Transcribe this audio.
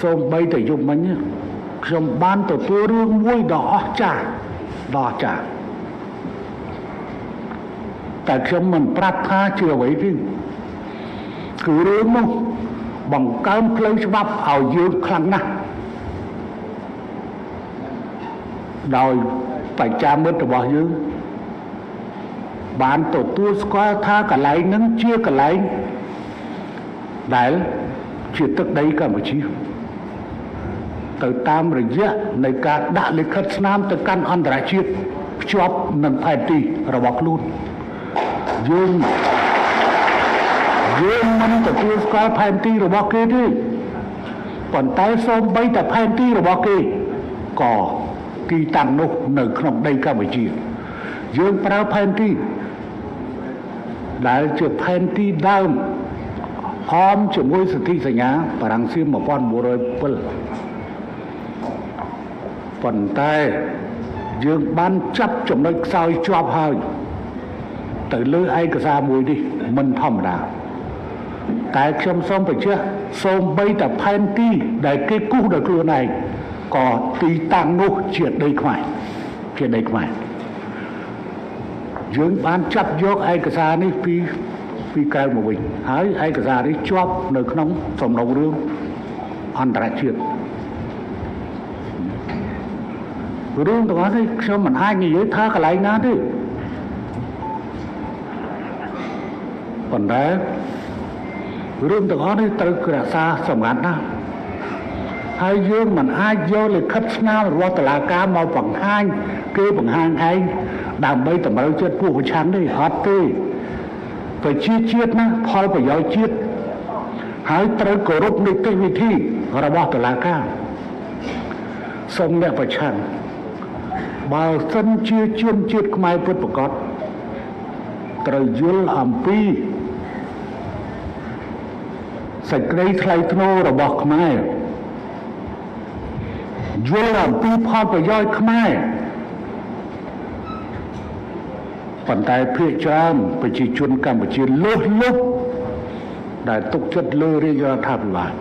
សូម្បីតែយប់មិញខ្ញុំបានទទួលរឿងមួយដ៏អស្ចារ្យដ៏អស្ចារ្យតែខ្ញុំមិនប្រាប់ថាជាអ្វីទេគឺរឿងនោះបង្កើនផ្លូវច្បាប់ឲ្យយើងខ្លាំងណាស់ដោយបច្ចាមិត្តរបស់យើងបានទទួលស្គាល់ថាកន្លែងហ្នឹងជាកន្លែងដែលជាទឹកដីកម្ពុជាទៅតាមរយៈនៃការដាក់លិខិតស្នាមទៅកាន់អន្តរជាតិភ្ជាប់នឹងផែនទីរបស់ខ្លួនយើងមិនទទួលស្គាល់ផែនទីរបស់គេទេប៉ុន្តែសូម្បីតែផែនទីរបស់គេក៏ទីតាំងនោះនៅក្នុងដីកម្ពុជាយើងប្រើផែនទីដែលជាផែនទីដើមអមជាមួយសន្ធិសញ្ញាបារាំងសៀម1907ប៉ុន្តែយើងបានចាប់ចំណុចខ្សោយជាប់ហើយទៅលើឯកសារមួយនេះមិនធម្មតាតែខ្ញុំសូមបញ្ជាក់សូម្បីតែផែនទីដែលគេគូសដោយខ្លួនឯងក៏ទីតាំងនោះជាដីខ្មែរជាដីខ្មែរយើងបានចាប់យកឯកសារនេះពីក្រៅមកវិញហើយឯកសារនេះជាប់នៅក្នុងសំណុំរឿងអន្តរជាតិរឿងទាំងអស់នេះខ្ញុំមិនអាចនិយាយថាកន្លែងណាទេប៉ុន្តែរឿងទាំងអស់នេះត្រូវរក្សាសម្ងាត់ណាស់ហើយយើងមិនអាចយកលិខិតស្នាមរបស់តុលាការមកបង្ហាញគេបង្ហាញឯងដើម្បីតម្រូវចិត្តពួកប្រឆាំងទេអត់ទេប្រជាជាតិណាផលប្រយោជន៍ជាតិហើយត្រូវគោរពនីតិវិធីរបស់តុលាការសូមអ្នកប្រឆាំងបើសិនជាជនជាតិខ្មែរពិតប្រាកដត្រូវយល់អំពីសេចក្តីថ្លៃថ្នូររបស់ខ្មែរយល់អំពីផលប្រយោជន៍ខ្មែរប៉ុន្តែភាគច្រើនប្រជាជនកម្ពុជាលើសលប់ដែលទុកចិត្តលើរាជរដ្ឋាភិបាល